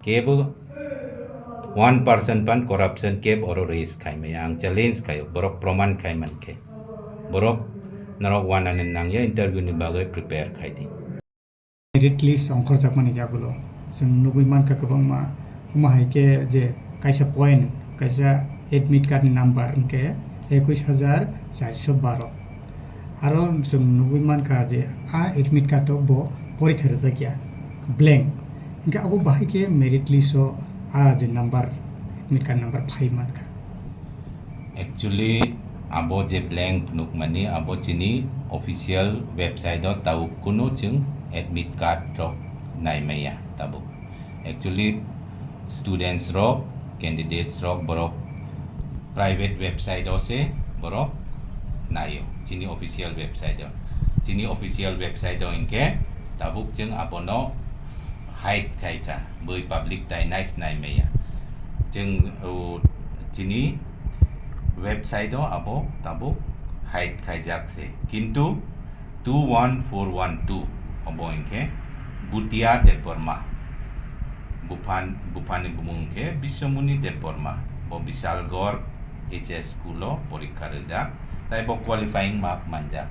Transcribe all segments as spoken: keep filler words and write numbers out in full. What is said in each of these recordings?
Kebo one percent pan corruption kebo oro raise khai maya, ang challenge khai, borok proman khai man khe. Borok norok wanani nangya interview ni bagwi prepare khai di. Merit list ongkhorjakmani yagulo chwng nugwi mankha kwbangma, omo hai khe je kaisa point, kaisa admit card ni number hwnkhe ekush hajar charso baro. Aro chwng nugwi mankha je a admit card o bo porikha rwjakya, blank. Hwnkhe abo bahai khe merit list o a je number, admit card number phai mankha. Actually, abo je blank nukmani, abo chini official website o tabuk kunu chwng admit card rok naimaya tabuk. Actually, students rok, candidates rok, borok private website o se borok naio, chini official website o. Chini official website o hinkhe tabuk chwng abono hide khai kha, bui public tai nais nai maya. Chwng, o, chini website o abo tabuk hide khaijak se. Kintu two one four one two obo hinkhe Bhutia Debbarma. Buphan-, buphani bumung hinkhe Biswamuni Debbarma. Bo Bisalgor H S school o porikha rwjak. Tai bo qualifying mark manjak.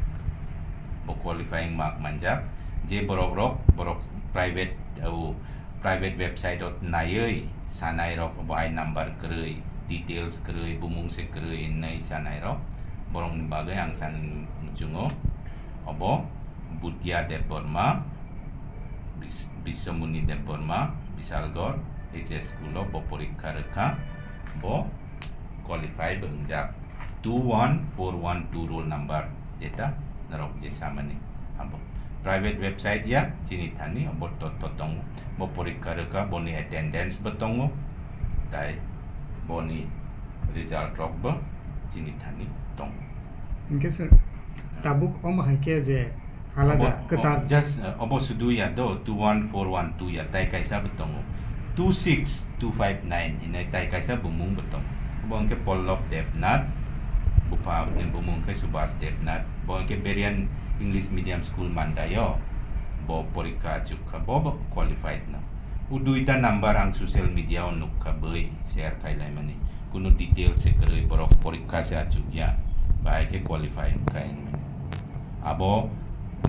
Bo qualifying mark manjak. Je borok rok, borok private, o, private website o naiwi sanai rok bo hai number kwrwi, details kwrwi, bumung se kwrwi hinwi sanai rok, borokni bagwi ang san muchungo. Obo Bhutia Debbarma, Bis-, Biswamuni Debbarma, Bisalgor H S school o bo porikha rwkha, bo qualify bo wngjak two one four one two roll number, jeta norok je samani abo private website ya chini thani abo to, to tongo, bo porikha rwkha, boni attendance bo tongo, tai boni result rok bo chini thani tongo. Hinkhe sir, tabuk omo hai khe je alada obo, kwtal. O, just, uh, obo sudu ya do, two one four one two ya, tai kaisa bo tongo. Two six two five nine hinwi tai kaisa bumung bo tongo. Obo hwnkhe Pollab Debnath, bupha ni bumung hwnkhe Subhas Debnath. Bo hwnkhe Berean English Medium School Mandaio. Bo porikha achuk kha, bo bo qualified no. O duita number ang social media o nukha, bui share khai laimani. Kunu details se kwrwi, borok porikha se achuk ya, bahai khe qualify wngkha hinwi. Abo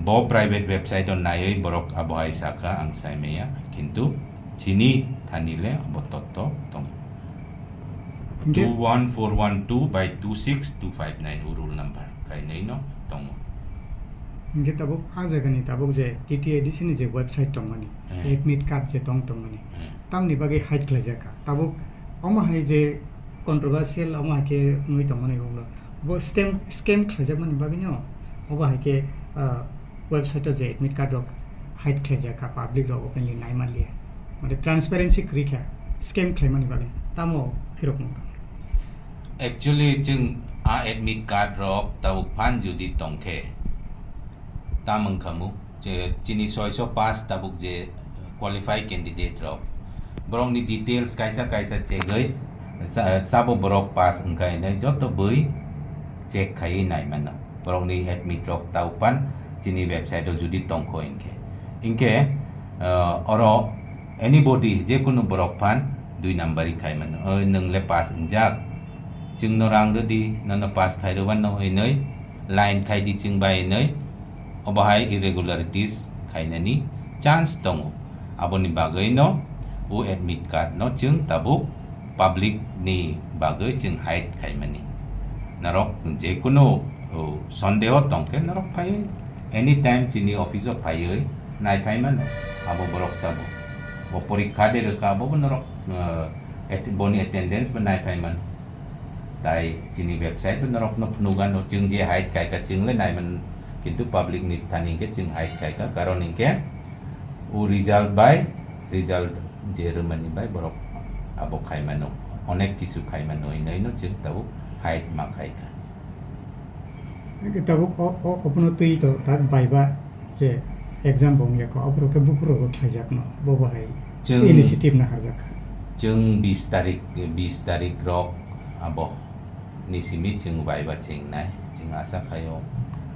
bo private website o naiwi borok abo hai sakha, ang sai maya, kintu chini thani le abo totto tongo. Hinkhe two one four one two by two six two five nine o roll number kainwi no tongo. Hinkhe tabuk a jagani tabuk je T T A D C ni je website tongmani, eh, admit card je tong tongmani, eh, tamni bagwi hide khlaijak kha. Tabuk omo hai je controversial omo hai khe wngwi tongmani ulo. Bo scam, scam khlaijakmani bagwino obo hai khe, ah, website o je admit card rok hide khlaijak kha, public rok openly nai manliya. Mane transparency kwrwi kha, scam khlaimani bagwi. Tamo phirok nung kha? Actually, chwng a admit card rok tabuk phan jodi tongkhe, tam wngkha mu. Je chini soiso pass tabuk je qualified candidate rok, borokni details kaisa kaisa chegwi sa-, sabo borok pass wngkha hinwi joto bui check khaiwi nai mano. Borokni admit rok taupan chini website o jodi tongkho hinkhe. Hinkhe, ah, oro anybody, jekunu borok phan dui nambari khai mano. "Oi, nwng le pass wngjak, chwngno rang rwdi, nono pass khai rwbano," hinwi line khai di chwng bai hinwi. Obo hai irregularities khainani chance tongo. Aboni bagwino o admit card no chwng tabuk public ni bagwi chwng hide khaimani. Norok jekunu, o, sondeho tongkhe norok phaiwi anytime chini office o phaiwi naiphai mano abo borok sabo. Bo porikha de rwkha abo bo norok, o, at-, boni attendance bo naiphai mano. Tai chini website o norokno phunukgano, chwng je hide khaikha chwng le naiman, kintu public ni thani hinkhe chwng hide khaikha, karon hinkhe o result bai result je rwmani bai borok abo khaimano, onek kisu khaimano hinwi no chwng tabuk hide ma khaikha. Tabuk o, o, obono twi to tak viva je exam bo wngya kho, aphuru khe buphuru bo khlaijakno, bo bo hai Chwng, initiative na harjak kha. Chwng bis tarik, bis tarik rok abo ni simi chwng viva chengnai. Chwng asa khaio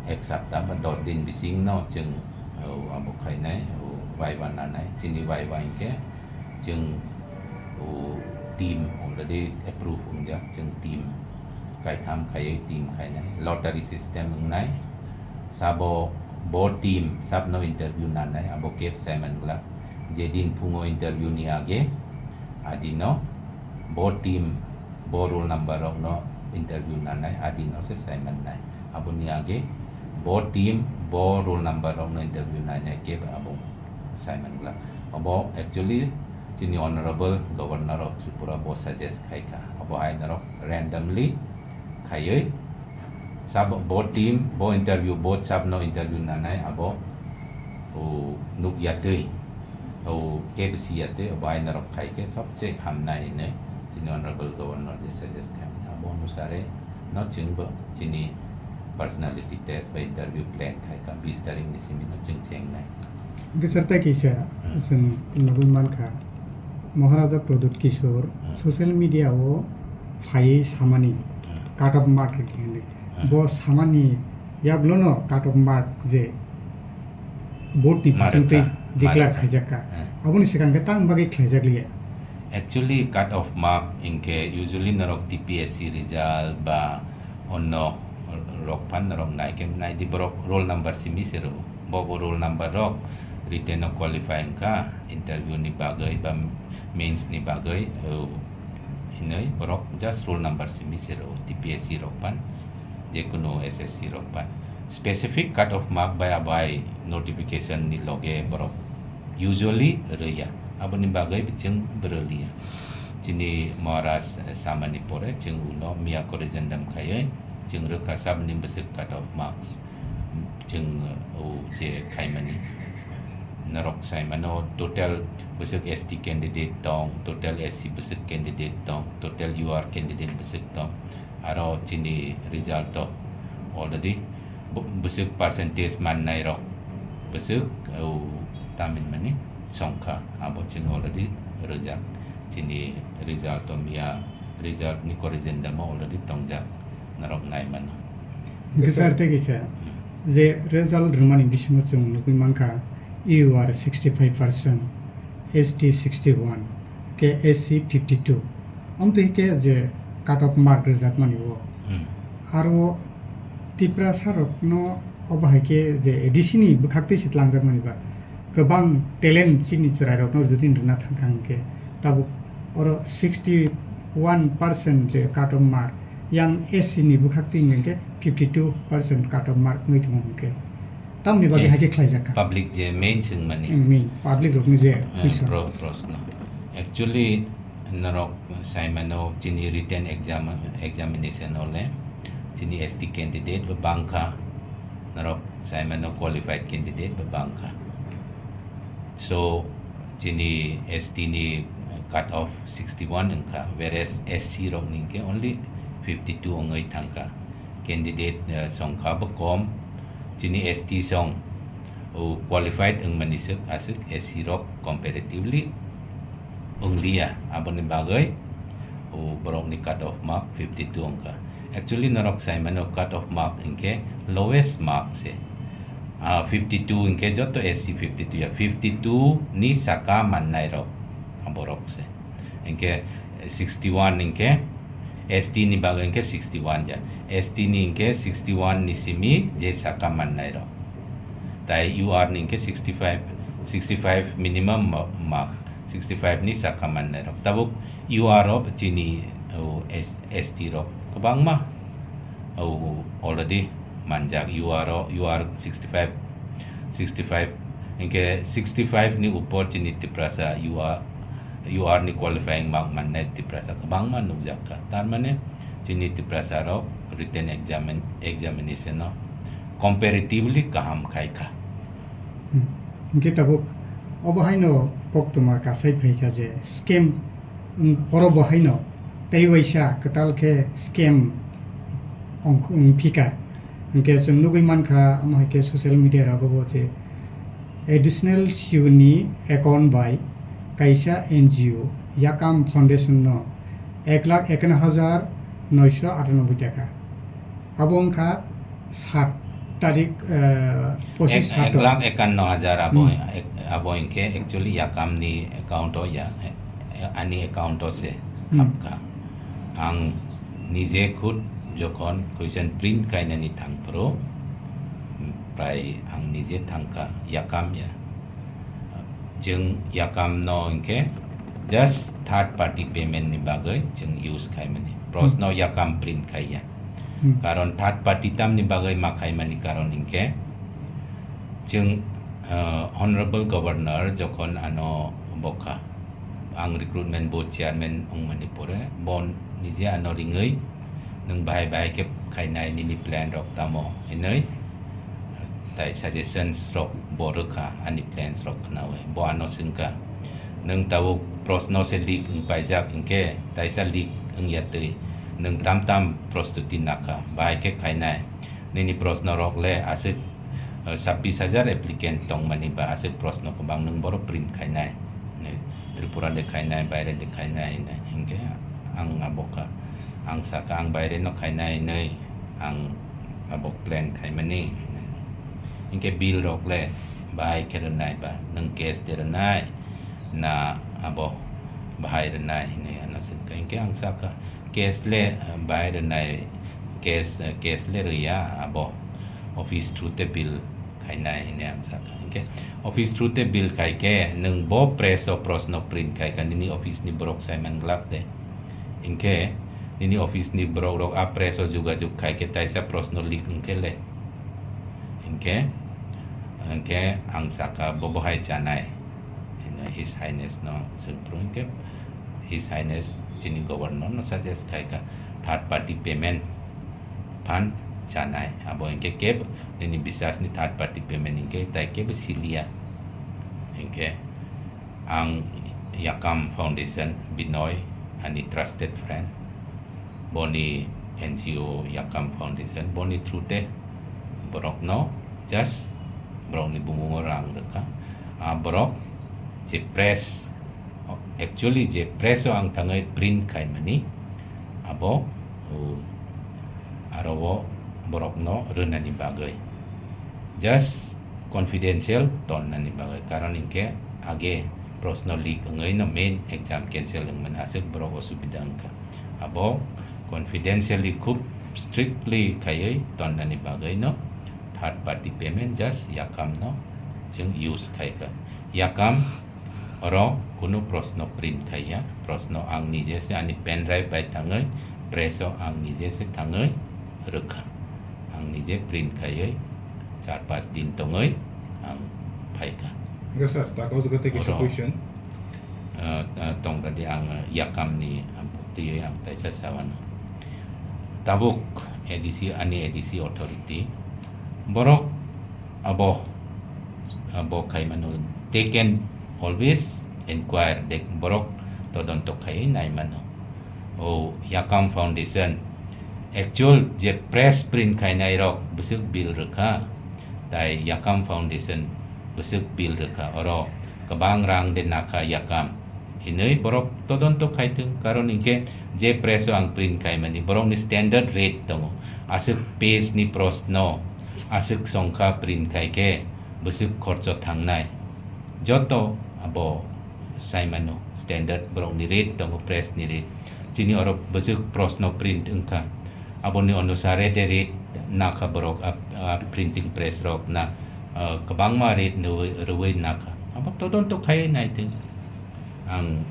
ek sapta ba dos din bising no chwng, o, abo khainai, o, viva nanai. Chini viva hinkhe chwng Team already approve wngjak, chwng team kaitham khaiwi team khainai, lottery system wngnai. Sabo bo team sabno interview nanai, abo kebo saiman glak. Jedin phungo interview ni age, adino bo team, bo roll number rokno interview nanai, adino se saiman nai. Aboni age bo team, bo roll number rokno interview nanai kebo abo saiman glak. Abo actually chini Honorable Governor of Tripura bo suggest khaikha. Abo hai norok randomly khaiwi sab bo team, bo interview, bo sabno interview nanai abo o nuk yatwi, o kebo si yatwi, abo hai norok khaikhe sobse hamnai hinwi chini Honorable Governor je suggest khaimani. Abo onusare no chwngbo chini personality test ba interview plan khaikha, bis tarikni simi no chwng chengnai. Hwnkhe sir, tei kisa Hmm. chwng nugwi mankha, Maharaja Pradyut Kishore Hmm. social media o phaiwi samani Hmm. cut off mark rwdi hinwi. Hmm. Bo samani yaklono cut off mark je board ni bisingtwi Marka, declare marka. khaijakka. Hmm. Aboni swkang khe tang bagwi khlaijak liya. Actually, cut off mark hinkhe usually norok T P S C result ba onno rok phan norok nai khe nai di, borok roll number simi se rw. Bo bo roll number rok written o qualify wngkha interview ni bagwi ba mains ni bagwi, o, hinwi borok just roll number simi se rw T P S C rok phan, jekunu S S C rok phan. Specific cut off mark bai abai notification ni loge borok usually rwya, aboni bagwi chwng bwrwliya. Chini Maharaj samani pore chwng ulo miya corrigendum khaiwi chwng rwkha sabni bwswk cut off marks chwng, o, je khaimani. Norok saimano total bwswk S T candidate tong, total S C bwswk candidate tong, total U R candidate bwswk tong. Aro chini result o already bo-, bwswk percentage mannai rok bwswk, o, tamin mani songkha, abo chini already rwjak. Chini result o miya result ni corrigendum o already tongjak, norok nai mano. Hwnkhe sir, tei kisa Hmm. je result rwmani bisingo chwng nugwi mankha, U R sixty five percent, S T sixty one, khe S C fifty two. Amtwi khe je cut off mark rwjakmani o. Hmm. Aro Tiprasa rokno obo hai khe je A D C ni bwkhak twi se tlangjakmani ba kwbang talent chini chwrai rokno jodi rwna thang kha hwnkhe tabuk oro sixty one percent je cut off mark, yang S C ni bwkhak twi hwnkhe fifty two percent cut off mark wngwi tongo hwnkhe. Tamni bagwi Yes. hai khe khlaijak kha. Public je main swngmani. Hmm, main. Public rokni je Hmm, question. pro-, proshno. Actually, norok saimano chini written exam, examination ole chini S T candidate bo bangkha, norok saimano qualified candidate bo bangkha. So, chini S T ni cut off sixty one wngkha, whereas S C rok ni hwnkhe only fifty two wngwi thangkha. Candidate, eh, songkha bo kom, chini S T song, o, qualified wngmani swk aswk S C rok comparatively wngliya, aboni bagwi, o, borokni cut off mark fifty two wngkha. Actually, norok saimano cut off mark hinkhe lowest mark se. Ah, fifty two hinkhe joto S C fifty two ya, fifty two ni saka mannai rok, ah, borok se. Hinkhe sixty one hinkhe S T ni bagwi hinkhe sixty one ya. S T ni hinkhe sixty one ni simi je saka mannai rok. Tai U R ni hinkhe sixty five, sixty five minimum ma-, mark, sixty five ni saka mannai rok. Tabuk U R o chini, o, S-, S T rok kwbangma, o, already manjak. U R o, U R sixty five, sixty five, hinkhe sixty five ni upor chini Tiprasa U R, U R ni qualifying mark mannai Tiprasa kwbangma nukjak kha. Tar mane chini Tiprasa rok written examin-, examination o comparatively kaham khai kha. Hmm. Hinkhe tabuk obo haino koktwma kasai phai kha je scam, wng-, oro bo haino tei waisa kwtal khe scam ong-, wng phi kha. Hinkhe chwng nugwi mankha, omo hai khe social media rogo bo je additional C E O ni account bai kaisa N G O Yakam Foundation no ek lakh ekanno hajar noisho atanoboi taka. Abo wngkha sat tarik, eh, pochis Ek, sat ek o. Lakh ekanno hajar abo, Hmm. ek, abo hinkhe actually Yakam ni account o ya, eh, ani account o se. Hmm. Hapkha. Ang nije khud jokhon question print kainani thangphuru, prai ang nije thangkha, yakam ya. Chwng yakamno hinkhe just third party payment ni bagwi chwng use khaimani. Prosno Hmm. yakam print khaiya. Hmm. Karon third party tamni bagwi ma khaimani karon hinkhe chwng, uh, Honorable Governor jokhon ano bokha, ang recruitment board chairman wngmani pore, bo nije ano ringwi, "Nwng bahai bahai khe khainai, nini plan rok tamo?" hinwi, tai suggestions rok bo rwkha, ani plans rok khnawi. Bo ano swngkha, "Nwng tabuk prosno se leak wng paijak, hinkhe taisa leak wngya twi, nwng tam tam prostuti nakha, bahai khe khainai, nini prosno rok le aswk, eh, sabbish hajar applicant tongmani ba aswk prosno kwbang nwng boro print khainai, Tripura de khainai, baire de khainai," hinwi. Hinkhe ang abo kha, ang sakha, "Ang baire no khainai hinwi ang abo plan khaimani," hinwi. Hinkhe bill rok le bahai khe rwnai ba, nwng cash de rwnai na abo bahai rwnai hinwi ano swngkha. Hinkhe ang sakha, cash le, eh, bahai rwnai, cash, eh, cash le rwya, abo office through te bill khainai hinwi ang sakha. Hinkhe office through te bill khaikhe nwng bo press o prosno print khaikha, nini office ni borok saiman glak de. Hinkhe nini office ni borok rok a press o jugajug khaikhe taisa prosno leak wngkhe le. Hinkhe, hinkhe ang sakha bo bohai chanai. His Highness no swngphuru hinkhe His Highness chini Governor no suggest khaikha third party payment phan chanai. Abo hinkhe kebo nini bisas ni third party payment hinkhe tai kebo siliya. Hinkhe ang Yakam Foundation, Binoy, ani trusted friend, boni N G O Yakam Foundation, boni through te borokno just borokni bumungo rang rwkha. A borok je press, actually je press o ang thangwi print khaimani, abo, o, aro o borokno rwnani bagwi. Just confidential tonnani bagwi, karon hinkhe age prosno leak wngwi no main exam cancel wngmani aswk borok osubida wngkha. Abo confidentially khub strictly khaiwi tonnani bagwi no third party payment just Yakam no chwng use khaikha. Yakam oro kunu prosno print khaiya, prosno ang nije se ani pen drive bai thangwi press o ang nije se thangwi rwkha. Ang nije print khaiwi char panch din tongwi ang phaikha. Yes, sir. Tak o jaga tei kaisa Oro. Question. Ah, ah, tong dadi ang Yakam ni, ah, twiwi ang taisa sawano. Tabuk A D C, ani A D C authority. Borok abo, abo khaimano. They can always inquire. They, borok todonto khaiwi naimano. O Yakam Foundation, actual je press print khainai rok bwswk bill rwkha, tai Yakam Foundation bwswk bill rwkha, oro kwbang rang de nakha Yakam hinwi borok todonto khaithwng, karon hinkhe je press o ang print khaimani borokni standard rate tongo, aswk page ni prosno, aswk songkha print khaikhe bwswk khorcho thangnai. Joto abo saimano, standard borokni rate tongo, press ni rate. Chini oro bwswk prosno print wngkha, aboni onusare de rate nakha borok, a, a printing press rok na, ah, kwbangma rate rwui, rwui nakha. Abo todonto khaiwi naithwng. Ang,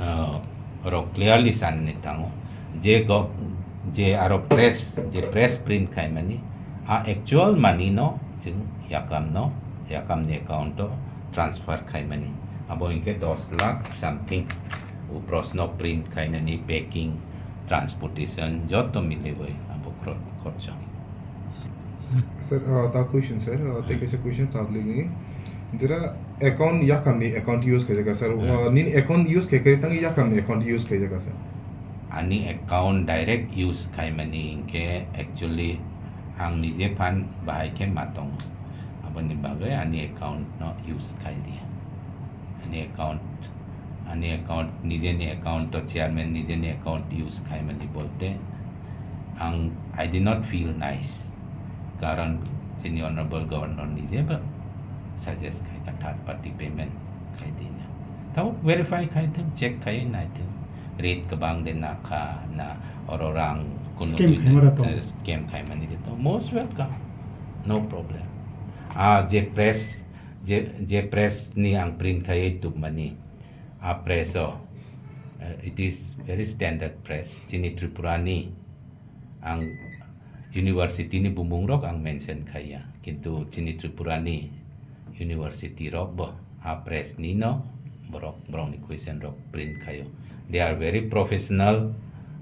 ah, rok clearly sanani thango je go-, je aro press, je press print khaimani, a actual money no chwng Yakam no, Yakam ni account o transfer khaimani. Abo hinkhe dos lakh something. O prosno print khainani, packing, transportation joto miliwi abo khor-, khorcha. Sir, uh, ta question, sir, uh, tei Hmm. kaisa question public ni. Jera account Yakam ni account use khaijak, sir. Hmm. Uh, nini account use khai, khai tang Yakam ni account use khaijak, sir. Ani account direct use khaimani hinkhe actually ang nije phan bahai khe ma tongo. Aboni bagwi ani account no use khailiya. Ani account, ani account, nijeni account o chairman nijeni account use khaimani bolte ang, I did not feel nice. Karon chini Honorable Governor nije ba suggest khaikha third party payment khaidi na. Tabo verify khaithwng, check khai naithwng. rate kwbang de na kha na oro rang kunu Scam dui khaima na, da tong. eh, scam khaimani de tong. Most welcome. No problem. Ah, je press, je, je press ni ang print khaiwi tubmani. A press o, eh, it is very standard press. Chini Tripura ni ang university ni bumung rok ang mention khaiya. Kintu chini Tripura ni university rok bo a press ni no borok, borok ni question rok print khaio. They are very professional,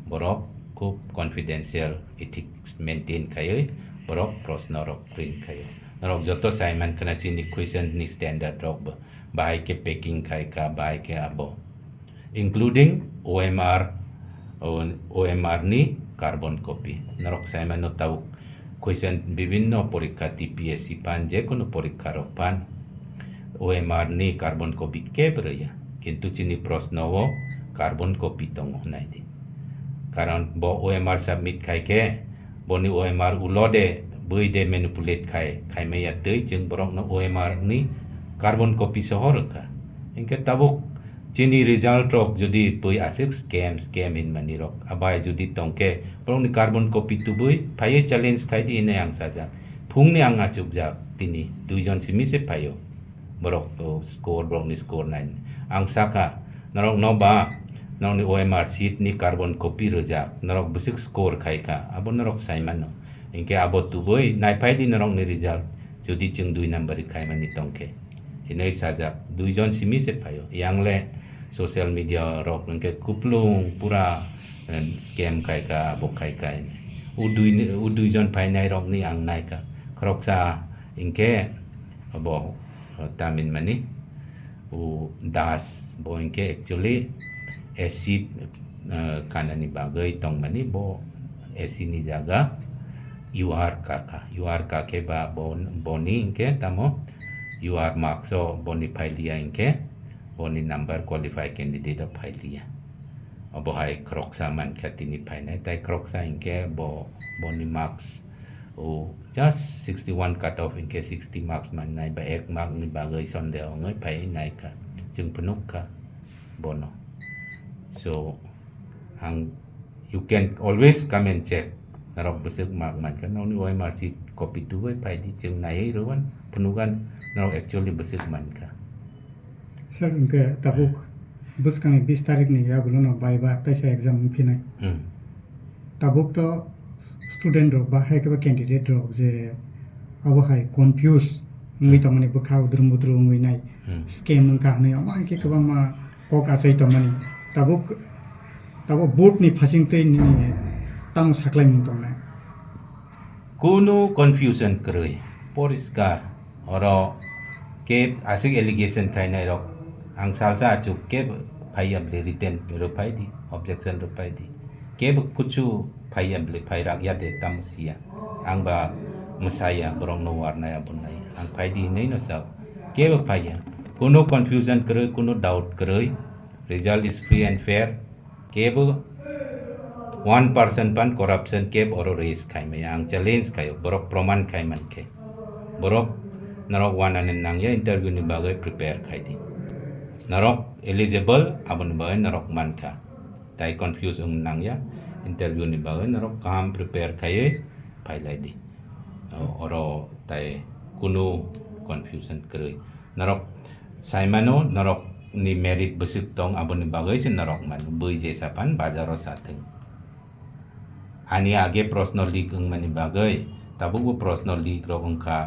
borok khub confidential ethics maintain khaioi borok proshno rok print khaio. Norok joto saiman khna chini question ni standard rok bo bahai khe packing khai kha, bahai khe abo including O M R, O M R ni carbon copy. Norok saimano tabuk question bibinno porikha, T P S C phan, je kono porikha rok phan, O M R ni carbon copy kebo rwya. Kintu chini proshno o carbon copy tongo, nai di. Karon bo O M R submit khai khe, boni O M R ulo de bui de manipulate khai, khaimaya twi chwng borokno O M R ni carbon copy soho rwkha. Hinkhe tabuk chini result rok jodi bui aswk scam, scam hinmani rok, abai jodi tongkhe borokni carbon copy tubui phaiwi challenge khai di hinwi ang sajak. Phungni ang achukjak tini, duijon simi se phaio. Borok, o, score, borokni score nine. Ang sakha, norok no ba, norokni O M R sheet ni carbon copy rwjak, norok bwswk score khai kha, abo norok sai mano. Hinkhe abo tubui naiphai di norokni result, jodi chwng dui number ri khaimani tongkhe. Hinwi sajak, duijon simi se phaio. Yang le social media rok hinkhe kuplung pura, eh, scam khai kha, abo khai kha hinwi. U dui, u duijon phainai rokni ang naikha. Khoroksa hinkhe abo, eh, tamin mani, u Das bo hinkhe actually acid, eh, kanani bagwi tongmani bo acid ni jaga U R kakha. U R kakhe ba bo, boni hinkhe tamo U R marks o boni phailiya hinkhe boni number qualify candidate o phailiya. Obo hai khoroksa mankha tini phainai, tai khoroksa hinkhe bo, boni marks o just sixty one cut off hinkhe sixty marks mannai ba ek mark ni bagwi sondeho wngwi phaiwi naikha, chwng phunukha bono. So, ang, you can always come and check. Norok bwswk mark mankha, nokni O M R sheet copy tubui phaidi, chwng naiwi rwban, phunugan norok actually bwswk mankha. Sir, hinkhe tabuk bwskangni bis tarikni yagulono viva teisa exam wngphinai. Hmm. Tabuk to student rok ba hai khe ba candidate rok je abo hai confuse wngwi Hmm. tongmani bwkha udrum budrum wngwi nai. Hmm. Scam wngkha hinwi omo hai khe kwbangma kok achai tongmani. Tabuk, tabuk board ni phasing twi nini tamo saklaimung tongnai? Kunu confusion kwrwi, poriskar. Oro kebo aswk allegation khainai rok, ang salsa achuk kebo phaiya bwle written rwphai di, objection rwphai di. Kebo kuchu phaiya bwle phai rak ya de tamo siya. Ang ba mwsaya borok no warnai abo nai. Ang phai di hinwi no sao. Kebo phaiya. Kunu confusion kwrwi, kunu doubt kwrwi. Result is free and fair. Kebo one percent pan corruption kebo oro raise khai maya, ang challenge khaio, borok proman khai mankhe. Borok norok wanani nangya interview ni bagwi prepare khai di. Norok eligible, aboni bagwi norok mankha. Tai confuse wng nangya, interview ni bagwi norok kaham prepare khaiwi phailai di. O-, oro tai kunu confusion kwrwi. Norok saimano, norok ni merit bwswk tong, aboni bagwi se norok mano. Bui jesa phan bazaro sathwng. Ani age proshno leak wngmani bagwi, tabukbo proshno leak rok wngkha,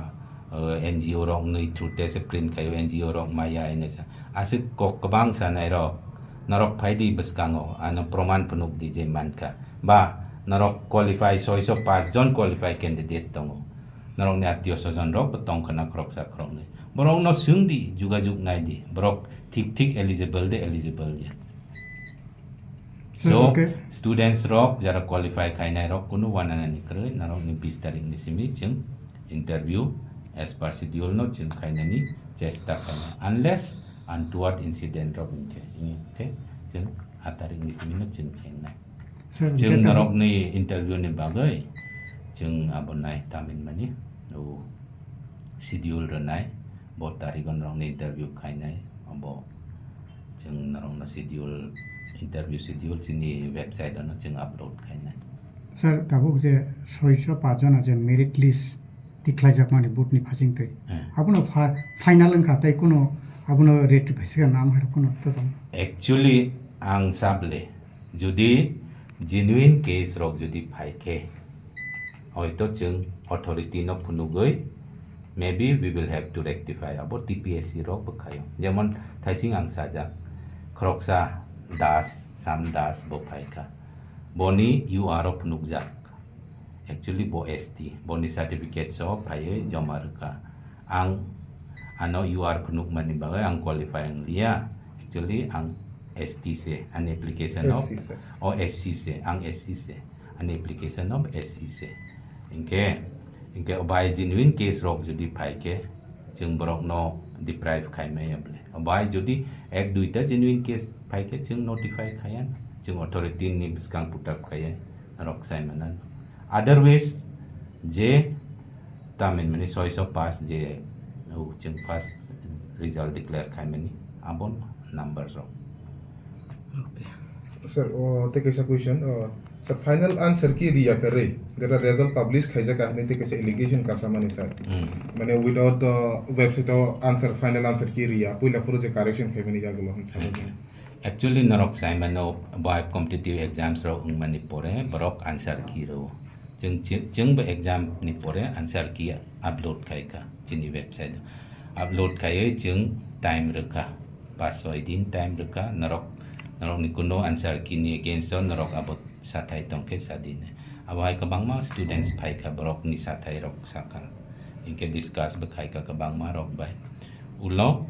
eh, N G O rok nwi through te se print khaio, N G O rok maya hinwi sa. Aswk kok kwbang sanai rok, norok phai di bwskango, ano proman phunuk di je mankha. Ba norok qualify soiso pass jon qualify candidate tongo. Norokni attiyo sojon rok bo tongkha na khoroksa khoroknwi. Borokno swng di, jugajug nai di. Borok thik thik eligible de eligible ya. Sir, so, okay. Students rok jara qualify khainai rok kunu wananani kwrwi, norokni bis tarik ni simi chwng interview as per schedule no chwng khainani chesta khainai. Unless untoward incident rok wngkhe, wngkhe chwng a tarik ni simi no chwng chengnai. Sir, chwng hwnkhe norokni interview ni bagwi chwng abo nai tamin mani o schedule rwnai, bo tarigo norokni interview khainai, abo chwng norokno schedule interview schedule chini website ano chwng upload khainai. Sir, tabuk je soiso paanch jona je merit list tikhlaijakmani board ni phasing twi. Hmm. Abono pha-, final wngkha tei kuno abono rate bai siga nam hai kuno to tong. Actually, ang sable, jodi genuine case rok jodi phai khe, hoito chwng authority no phunugwi, maybe we will have to rectify, abo T P S C rok bwkhaio. Jemon thaising ang sajak, khoroksa Das, Sam Das bo phaikha. Boni U R o phunukjak. Actually bo S T, boni certificate so phaiwi joma rwkha. Ang ano U R phunukmani bagwi ang qualify wngliya. Actually ang S T se, ani application of S C se. O S C se, ang S C se. Ani application of S C se. Hinkhe, hinkhe obai genuine case rok jodi phai khe, chwng borok no deprive khai maya bole. Obai jodi ek duita genuine case phai khe, chwng notify khaiya, chwng authority ni bwskang put up khaiya, norok sai mano. Otherwise, je Tamin mani soiso pass je, o, chwng first result declare khaimani, abon number rok. Okay. Sir, o, tei kaisa question, o, sir, final answer key riya khe rwi, jeta result publish khaijak kha hinwi tei kaisa allegation kasamani, sir. Hmm. Mane without the website o answer, final answer key riya, puila phuru je correction khaimani yagulo hwn sa. Hmm. Actually, norok sai mano, bai competitive exams rok wngmani pore borok answer key rwo. Chwng, chwng, chwngbo exam ni pore answer key upload khai kha chini website o. Upload khaiwi chwng time rwkha, pas soi din time rwkha, norok, norokni kuno answer key ni against o norok abo sathai tongkhe sadinai. Abo hai kwbangma students phaikha, borokni sathai rok sakha. Hinkhe discuss bo khaikha kwbangma rok bai. Ulo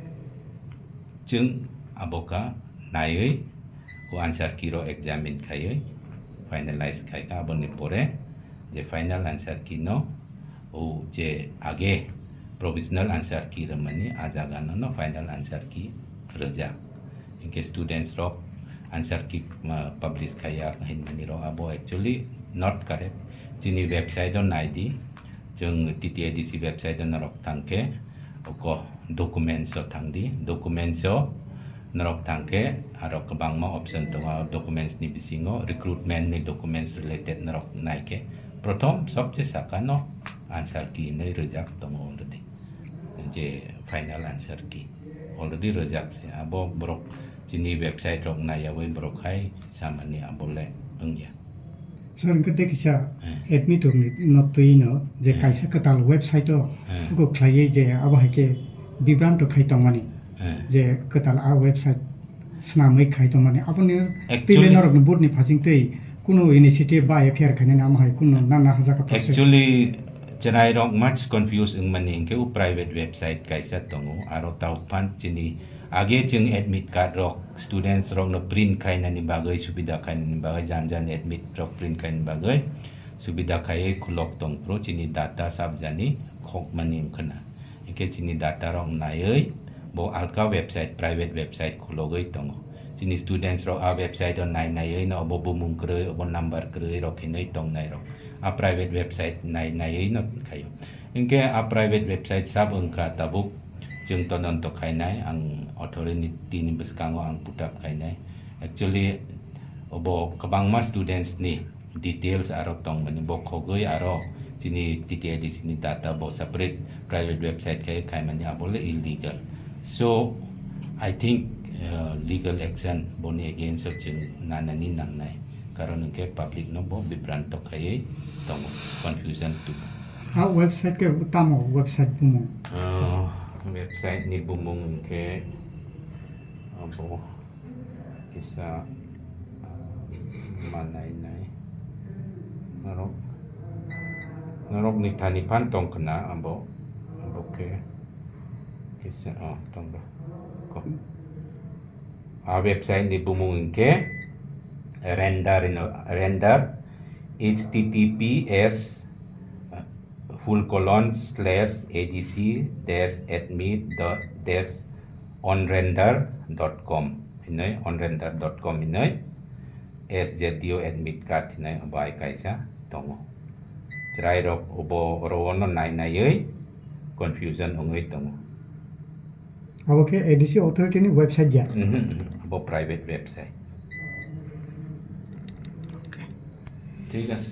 chwng abo kha naiwi o answer key rok examine khaiwi finalize khaikha. Aboni pore je final answer key no o je age provisional answer key rwmani, a jaga no, no final answer key rwjak. Hinkhe students rok answer key, uh, publish khaiya hinmani rok abo actually not correct. Chini website o naidi, chwng T T A D C website o norok thangkhe, oko documents o thangdi, documents o norok thangkhe aro kwbangma option tongo, documents ni bisingo recruitment ni documents related norok naikhe, prothom sobse saka no answer key hinwi rwjak tongo already. Je final answer key already rwjak se. Abo borok chini website rok naiyawi borok hai samani abo le wngya. Sir, hwnkhe tei kisa Hmm. admit rokni no twi no je Hmm. kaisa kwtal website o Hmm. buko khlaiwi je abo hai khe bibranto khai tongmani Hmm. je kwtal a website swnamwi khai tongmani aboni Actually twi le norokni board ni phasing twi kunu initiative ba F I R khainani amo hai kunu nana hajak kha process. Actually, chwrairok much confuse wngmani hinkhe o private website kaisa tongo, aro tao phan chini age chwng admit card rok students rokno print khainani bagwi, subida khainani bagwi, jan jan admit rok print khainani bagwi subida khaiwi khulok tongphuru chini data sabjani khokmani wngkhwna. Hinkhe chini data rok naiwi bo alka website, private website khulogwi tongo. Chini students rok a website o nai naiwi no obo bumung kwrwi, obo number kwrwi rok hinwi tongnai rok. A private website nai naiwi no khaio. Hinkhe a private website sab wngkha tabuk chwng todonto khainai, ang authority ni bwskango ang put up khainai. Actually, obo kwbangma students ni details aro tongmani, bo khogwi aro chini T T A D C ni data bo separate private website khai khaimani, abo le illegal. So, I think, uh, legal action boni against o chwng nanani nangnai. Karon hinkhe public no bo bibranto khaiwi tongo, confusion tubu. A website khe tamo website bumung? Uh, website ni bumung hinkhe abo kisa, ah, manai nai. Norok, norok ni thani phan tong khna abo, abo khe kisa, oh, tong do. Ko. A website ni bumung hinkhe render ino, render H T T P S full colon slash A D C dash admit dot dash onrender dot com hinwi, onrender dot com hinwi, S Z D O admit card hinwi bai kaisa tongo. Chwrairok obo oro ono nai naiwi confusion wngwi tongo. Abo khe A D C authority ni website ya? Mhm, mhm. Abo private website. ঠিক আছে।